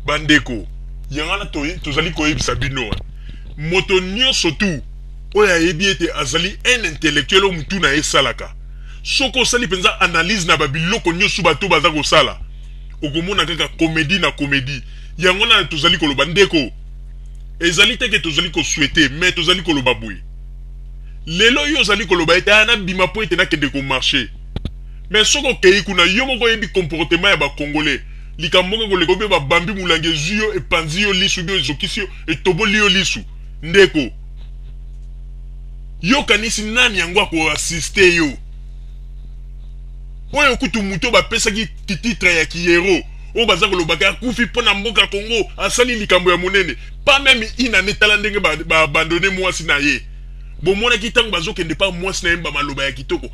Bandeko, yango wana tozali koyebisa bino, moto nyonso tu oyo ayebi ete azali un intellectuel oyo mutu na ye esalaka, soki osali mpenza analyse na babiloko nyonso bato baza kosala, okomona kaka comédie na comédie. Yango wana tozali koloba, ndeko, ezali te ke tozali kosouhaiter, mais tozali koloba boye. Lelo yo ozali koloba ete aya nabima mpo ete nakende komarcher, mais soki okei kuna, yo moko oyebi comportement ya bacongolais. Likambo moko ekoleka, obe babambi molangi, ezwi yo, epanzi yo lisu, bio ezokisi yo, etoboli yo lisu. Ndeko, yo kanisi nani yango akoassister yo? Oyo kutu moto bapesaki titre ya kihéros, oyo baza kolobaka akufi mpo na mboka Congo, asali likambo ya monene, pas même une année, tala ndenge baabandonner mwasi na ye. Bomonaki ntango bazokende pa mwasi na ye, bamaloba ya kitoko: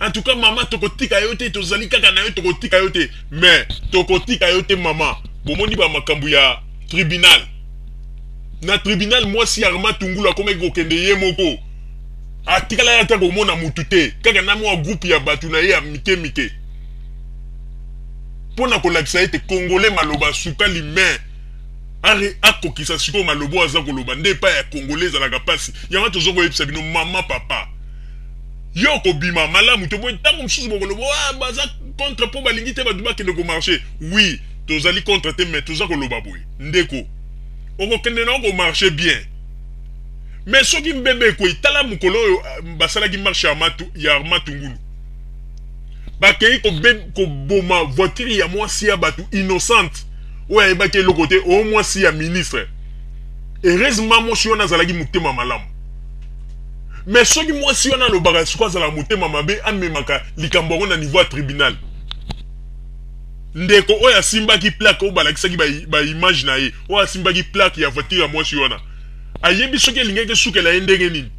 "En tout cas mama, tokotika yo te, tozali kaka na yo, tokotika yo te." Mais tokotika yo te, mama. Bomoni bamakambo ya tribunal, na tribunal mwasi ya Armand Tungulu akomaki kokende ye moko, atikala ata komona mutu te, kaka na mwa groupe ya bato na ye ya mike mike, mpo na kolakisa ete Congolais maloba sukali. Mais are akokisa sikoyo maloba oyo aza koloba nde epai ya Congolais ezalaka mpasi. Yango toza koyebisa bino, mama, papa, yo kobima malamu te boye. Ntango mosusu bokoloba: "Baza contre mpo balingi te bato bakende komarcher." Oui, tozali contre te, mais toza koloba boye: ndeko, okokende na okomarcher bien, mais soki mbebe ekwei, tala mokolo oyo basalaki marche ya Armand Tungulu, bakei koboma voiture ya mwasi ya bato innocente oyo ayebaki eloko te, oyo mwasi ya ministre. Heureusement mwasi wana azalaki motema malamu, mais soki mwasi wana alobaka sikoyo azalaka motema mabe, amemaka likambo yango na niveau ya tribunal, ndeko oyo asimbaki plaque oyo balakisaki baimage na ye, oyo asimbaki plaque ya voiture ya mwasi wana, ayebi soki elingaki esukela ye ndenge nini.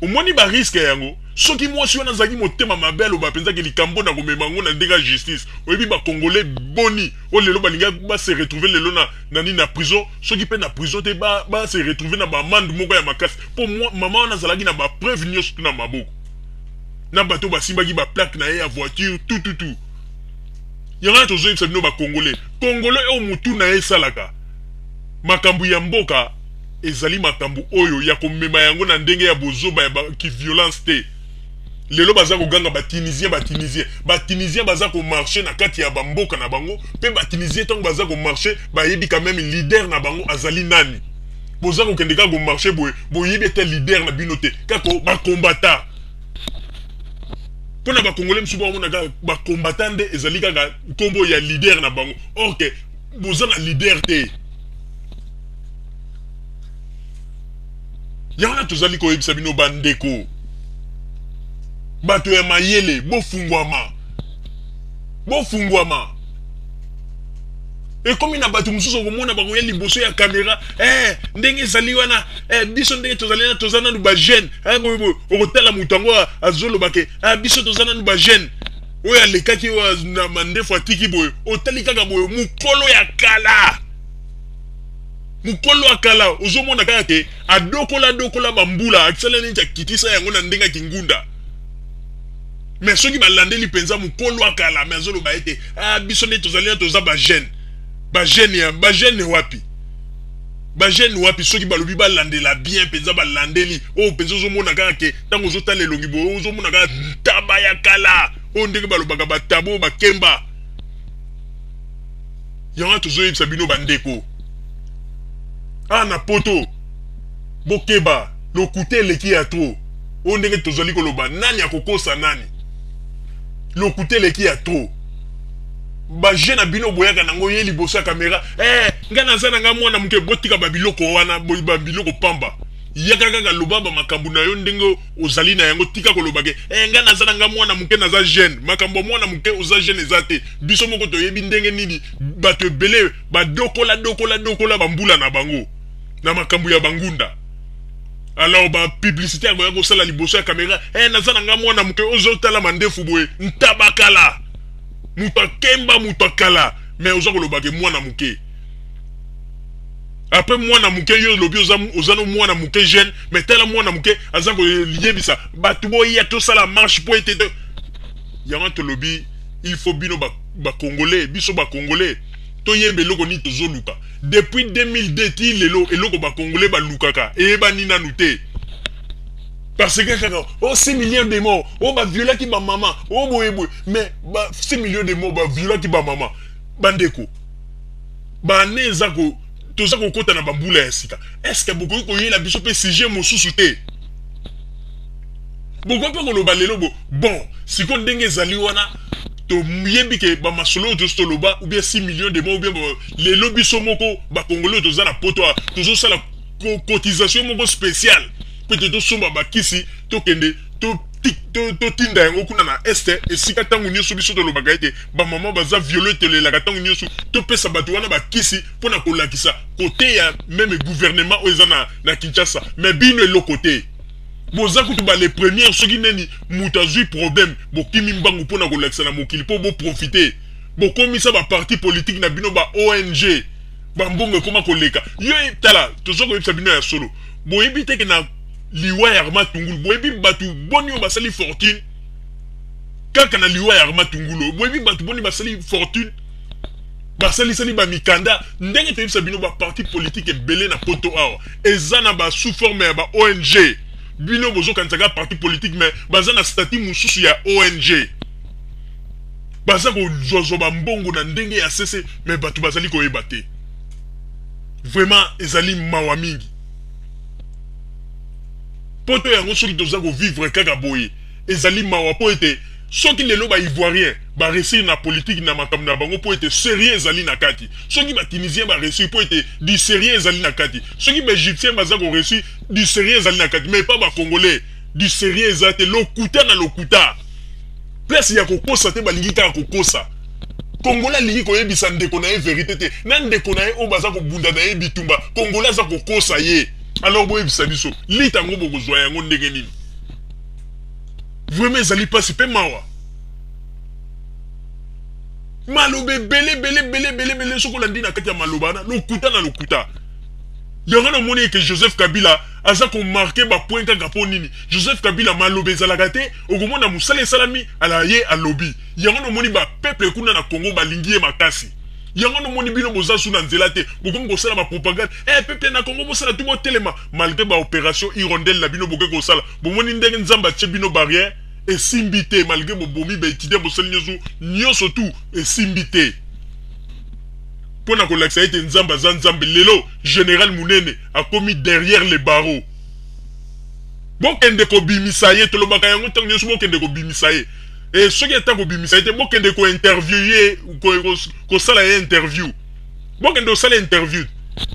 Omoni barisques yango? Soki mwasi wana azalaki motema mabe, aloba mpenzaki likambo na komema yango na ndenge ya justice, oyebi bacongolais boni oyo lelo balingaki base retrouver lelo na nini, na prison? Soki mpe na prison te, base retrouver na baamende moko ya makasi, mpo mama wana azalaki na bapreuve nyonso tu na maboko, na bato basimbaki baplaque na ye ya voiture, tututu. Yango wana tozoyebisa bino bacongolais, Congolais oyo motu na ye esalaka, makambo ya mboka ezali makambo oyo ya komema yango na ndenge ya bozoba, ya kiviolence te. Lelo baza koganga Batunisien, Batunisien, Batunisien baza komarcher na kati ya bamboka na bango, mpe Batunisien ntango baza komarcher, bayebi quand même leader na bango azali nani. Boza kokende kaka komarcher boye, boyebi ete leader na bino te, kaka bacombattants. Mpo na bacongolais mosusu, baomona kaka bacombattants nde ezali kaka nkombo ya leader na bango, or que boza na leader te. Yango wana tozali koyebisa bino bandeko, bato ya mayele, bofungwama, bofungwama. Ekomi na bato mosusu, okomona bango ya liboso ya kamera, ndenge ezali wana, biso ndenge tozali na, toza nanu bajeune. Boye okotala moto yango azoloba ke biso toza nanu bajeune, oyo alekaki oyo na mandefu atiki boye, otali kaka boye, mokolo ya kala, mokolo ya kala. Ozomona kaka ke adokola dokola bambula, akisala neti akitisa yango na ndenge ya kingunda, mais soki balandeli mpenza, mokolo ya kala. Mais azoloba ete biso nde tozali na, toza bajeune. Bajeune ya bajeune wapi? Bajeune wapi? Soki balobi balandela bien mpenza, balandeli oyo mpenza, ozomona kaka ke ntango ozotala elongi boye, ozomona kaka ntaba ya kala, oyo ndenge balobaka bataba oyo bakemba. Yango tozoyebisa bino bandeko, awa na Poto, bokeba, lokuta eleki ya trop. Oyo ndenge tozali koloba, nani akokosa nani? Lokuta eleki ya trop. Baje na bino boyaka nango ye liboso ya kamera: "Ngai naza na ngai mwana moke." Botika babiloko wana, babiloko pamba. Yaka kaka loba bamakambo na yo ndenge ozali na yango. Tika koloba ke ngai naza na ngai mwana moke, naza jeune. Makambo ya mwana moke, oza jeune, eza te. Biso moko toyebi ndenge nini bato ebele badokola dokola dokola bambula na bango na makambo ya bangunda. Alors bapublicité yango ya kosala liboso ya kamera: "Naza na ngai mwana moke." Ozotala mandefu boye, ntabakala, moto akemba, moto akala, mais oza koloba ke mwana moke. Après mwana moke, yo olobi oza no mwana moke, jeune, mais tala mwana moke aza koyebisa bato boya tosala marche po ete te. Yango tolobi, il faut bino bacongolais, biso bacongolais Toyeba eloko nini tozoluka. Depuis 2002 ti lelo, eloko bacongolais balukaka eyebani nanu te, parce que kaka oh, 6 millions de morts, oh, baviolaki bamama, oh, boye boye. Mais ba 6 millions de morts, baviolaki bamama. Bandeko, bane eza ko toza kokɔta na bambula ya sika. Est ce que bokoki koyela biso mpe sujet mosusu te? Bokoki mpe koloba lelo bo bon, sikoyo ndenge ezali wana, toyebi ke bamasolo oyo tosi toloba, ou bien 6 millions de morts, ou bien lelo biso moko bacongolais oyo toza na poto, tozosala cotisation moko spéciale mpo ete tosomba bakisi, tokende totinda yango kuna na Est, esika ntango nyonso biso tolobaka ete bamama baza violé. Tolelaka ntango nyonso, topesa bato wana bakisi mpona kolakisa kote ya même gouvernement oyo eza na Kinshasa. Mais bino eloko te, boza kutu bale première. Soki neni moto azwi problème, bokimi mbangu mpona kolakisa na mokili mpo boprofite. Bokomisa baparti politique na bino ba ONG, bambongo ekóma koleka. Yo tala, toza koyebisa bino ya solo, boyebi teke na liwa ya Armand Tungulu, boyebi bato boni oyo basali fortune kaka na liwa ya Armand Tungulu? Boyebi bato boni basali fortune, basalisali bamikanda? Ndenge toyebisa bino, baparti politique ebele na poto awa eza na ba sous forme ya ba ONG. Bino bozokanisaka parti politique, mais baza na statut mosusu ya ONG. Baza kozwazwa bambongo na ndenge ya sese, mais bato bazali koyeba te. Vraiment ezali mawa mingi. Poto yango, soki toza kovivre kaka boye, ezali mawa, mpo ete soki lelo baivoirien baréussir na politike, na makambo na bango, mpo ete sérieux ezali na kati. Soki batunisien baréussir, mpo ete du sérieux ezali na kati. Soki baégyptien baza koréussir, du sérieux ezali na kati. Mais pas bacongolais, du sérieux eza te, lokuta na lokuta. Place ya kokosa te, balingi kaka kokosa. Congolais alingi koyebisa ndeko na ye vérité te, na ndeko na ye oyo baza kobunda na ye bitumba, Congolais aza kokosa ye. Alors boyebisa biso, lita yango bokozwa yango ndenge nini? Vraiment ezali mpasi mpe mawa. Maloba ebele ebele ebele ebele ebele, soki olandi na kati ya maloba wana, lokuta na lokuta. Yango namoni eke Joseph Kabila aza komarquer bapoint kaka. Mpo nini? Joseph Kabila, maloba ezalaka te, okomona mosala esalami, ala ye alobi. Yango nomoni bapeuple kuna na Congo balingi ye makasi. Yango nomoni bino boza su na nzela te, bokomi kosala bapropagande. Peuple na Congo, bosala tu, botelema. Malgré baopération hirondelle na bino bokoki kosala, bomoni ndenge Nzambe atie bino barrière, esimbi te. Malgré bobomi baétudiant, bosali nyonso nyonso tu, esimbi te. Mpo na kolakisa ete Nzambe aza Nzambe, lelo général munene akomi derrière les barreaux. Bokende kobimisa ye, tolobaka yango ntango nyonso, bokende kobimisa ye. E soki ata kobimisa ye te, bokende kointerview ye, kosala ye interview. Bokende kosala interview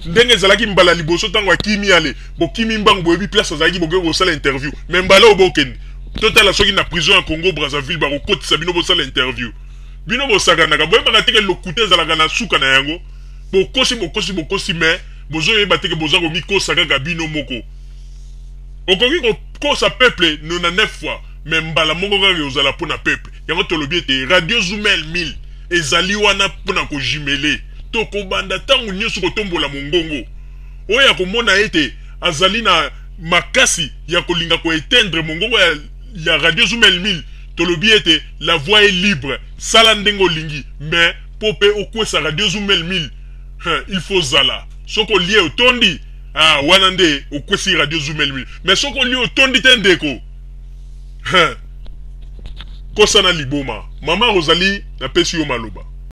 ndenge ezalaki mbala liboso ntango akimi. Ale bokimi mbangu, boyebi place azalaki, bokoki kosala interview. Mais mbala oyo, bokende totala soki na prison ya Congo Brazzaville bakokotisa bino bosala interview. Bino bosakanaka, boyebaka teke lokuta ezalaka na suka na yango. Bokosi, bokosi, bokosi, mais bozoyeba teke boza komikosa kaka bino moko. Okoki kokosa peuple 99 fois, mais mbala moko kaka ozala mpo na peuple. Yango tolobi ete Radio Zumel 1000 ezali wana mpona kojumeler. Tokobanda ntango nyonso kotombola mongongo. Oyo akomona ete azali na makasi ya kolinga koéteindre mongongo ya Radio Zumel 1000, tolobi ete la voix est libre, sala ndenge olingi. Mais mpo mpe okwesa Radio Zumel 1000, il faut zala soki olie otondi. Ah, wana nde okwesi Radio Zumel 1000. Mais soki olie otondi te, ndeko, kosana liboma. Mama Rosalie, napesi yo maloba.